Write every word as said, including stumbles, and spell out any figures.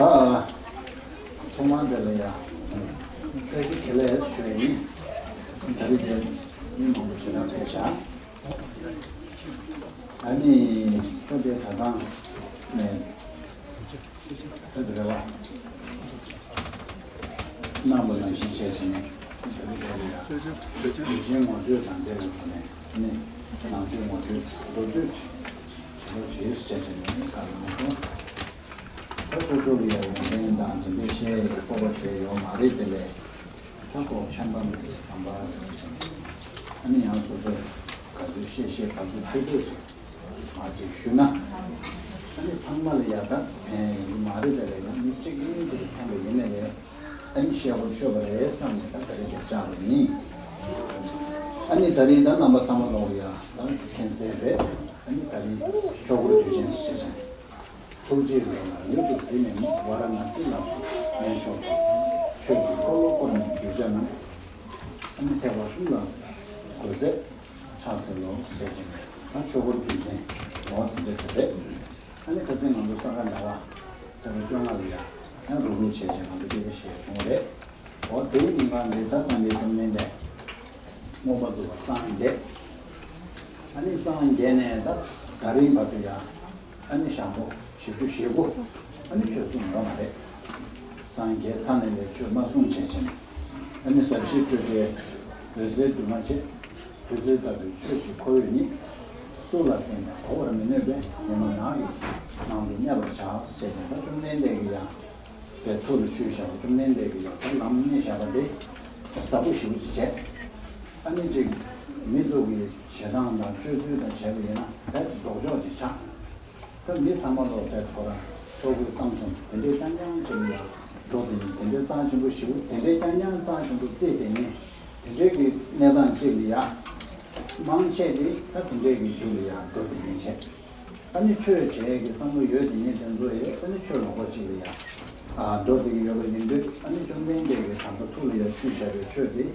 ཨ། ཐོག་མར་དེ་ལ་ཡ། བཀྲ་ཤིས་བདེ་ལེགས་ཞུ་ཡ་ཡིན། ད་རེས་དེ་མི་མང་པོ་ཞེ་དྲག་ཕེབས་ཤག་ཨ་ནི་ད་དེ་གྲྭ་ཚང་ནས་ད་དེ་རེ་བ་གནང་བ་ནང་བཞིན་བྱས་བྱས་ནས་ད་རེས་དེ་ལ་ཡ་དུས་ཆེན་ངོ་སྤྲོད་དང་འབྲེལ་བའི་ཐོག་ནས་ནི་ནང་ཆོས་ངོ་སྤྲོད་མདོར་བསྡུས་བྱེད་རོགས་བྱེད་ཟེར་བྱས་ནས་ནི་བཀའ་གནང་སོང་། ད་སོ་སོ་ལ་ཡང་ཡོན་ཏན་དང་དེ་འདྲའི་བཤད་ཡས་ཀྱི་སྤོབས་པ་དེ་ཡོད་མ་རེད་དེ་ལས། ད་ཁོ་ཕན་པ་མེད་པའི་བསམ་པ་ཟེར་བྱས་ནས། ཨ་ནི་ཡང་སོ་སོ་ག་ཚོད་བཤད་བཤད་ག་ཚོད་ཕུལ་ཕུལ་ཚོད་མ་ཅིག་ཞུས་ན། ཨ་ནི་ཚང་མ་ལ་ཡ་ད་ཕན་ཡོང་གི་མ་རེད་དེ་ལས་ཡང་མི་གཅིག་གཉིས་ཅིག་ལ་ཕན་པ་ཡིན་ན་ལས། ཨ་ནི་བཤད་གོ་ཆོད་པ་རེད་བསམ་ནས་ད་ག་རེ་དེ་བཅར་བ་ཡིན། ཨ་ནི་ད་རིང་ད་རྣམ་པ་ཚང་མ་ལོག་ཡ་ད་མཁྱེན་གསལ་རེད། ཨ་ནི་ད་རིང་ཆོས་འཁོར་དུས་ཆེན་ཟེར་བྱས་ནས། ཐུགས་རྗེའི་ལས་ལ་ལུས་དུ་གཟིགས་ནས་ནི། ཝཱ་ར་ཎཱ་སི་ལ་སོགས་གནས་མཆོག་ཏུ། ཆོས་ཀྱི་འཁོར་ལོ་བསྐོར་ནས་གདུལ་བྱ་རྣམས། ཨ་ནི་ཐེག་པ་གསུམ་ལ་འགོད་མཛད་ཕྱག་འཚལ་ལོ་ཟེར་བྱས་ནས་ད་ཆོས་འཁོར་དུས་ཆེན་འོ་དེ་འདྲ་ཟེར་རེད། ཨ་ནི་ཁ་སང་ང་ཚོ་ས་ག་ཟླ་བ་ཚེས་པ་བཅོ་ལྔ་ལ་ཡ་ཡང་རུག་རུག་བྱས་བྱས་ང་ཚོ་སྐད་ཆ་བཤད་བྱུང་བ་རེད། འོ་དེའི་ཉིན་གང་འདི་ད་སངས་རྒྱས་བཅོམ་ལྡན་འདས་མངོན་པར་རྫོགས་པར་སངས་རྒྱས། ཨ་ནི་སངས་རྒྱས་ནས་ད་ད་རིང་བར་དུ་ཡ། ཨ་ནི་ཞག་པོ་བཞི་བཅུ་ཞེ་དགུ། ཨ་ནི་ཆོས་གསུངས་ཡོད་མ་རེད། སངས་རྒྱས་ཚར་ནས་ལས་ཆོས་མ་གསུངས་བྱས་བྱས་ནས། ཨ་ནི་ཟབ་ཞི་སྤྲོས་བྲལ་འོད་གསལ་འདུས་མ་བྱས། བདུད་རྩི་ལྟ་བུའི་ཆོས་ཀྱི་ཁོ་བོས་ནི། སུ་ལ་བརྟེན་ཀྱང་གོ་བར་མི་ནུས་པས་ཉི་མ་ནགས་ཀྱི་ནང་དུ་གནས་པར་བྱ་ཞེས་བྱས་ད་བཅོམ་ལྡན་འདས་ཀྱིས་ཡང་པའི་ཐུགས་ལ་ཆུད་བཞག་པ་བཅོམ་ལྡན་འདས་ཀྱིས་ཡང་ད་ལམ་སྣེ་བཞག་པ་དེ་ཟབ་པོ་ཞེ་པོ་ཅིག་བྱས། ཨ་ནི་ཅིག་མི་ཚོ་གི་བྱེད་སྟངས་དང་སྤྱོད་ཚུལ་དང་བྱས་པ་ཡིན་ན་དེ་ལྡོག་ཕྱོགས་ཅིག་ཆགས། ད་མི་ཚང་མ་ལོ་དེབ་ཁོ་རང་ལྟོ་གོས་གཏམ་གསུམ་དེ་འདྲའི་རྐྱང་རྐྱང་ཅིག་ལ་ཡ་འགྲོ་དེ་ནི་དེ་འདྲའི་རྩ་ཆེན་པོ་ཞེ་པོ་དེ་འདྲའི་རྐྱང་རྐྱང་རྩ་ཆེན་པོ་བརྩིས་དེ་ནི་དེ་འདྲའི་གི་གནས་སྟངས་ཅིག་ལ་ཡ། མང་ཆེ་དེ་ད་དེ་འདྲའི་གི་རྒྱུ་ལ་ཡ་འགྲོ་དེ་ནི་བྱས། ཨ་ནི་ཆོས་བྱས་ཀྱི་བསམ་བློ་ཡོད་དེ་ནི་དེ་ཚོ་ཡི་ཨ་ནི་ཆོས་ལོག་པ་ཅིག་ལ་ཡ། ཨ་འགྲོ་དེ་གི་ཡོད་པ་ཡིན་དུས་ཨ་ནི་བཅོམ་ལྡན་འདས་ཀྱི་དམ་པ་ཐུགས་ལ་ཡ་ཆུད་བཞག་པའི་ཆོས་དེ།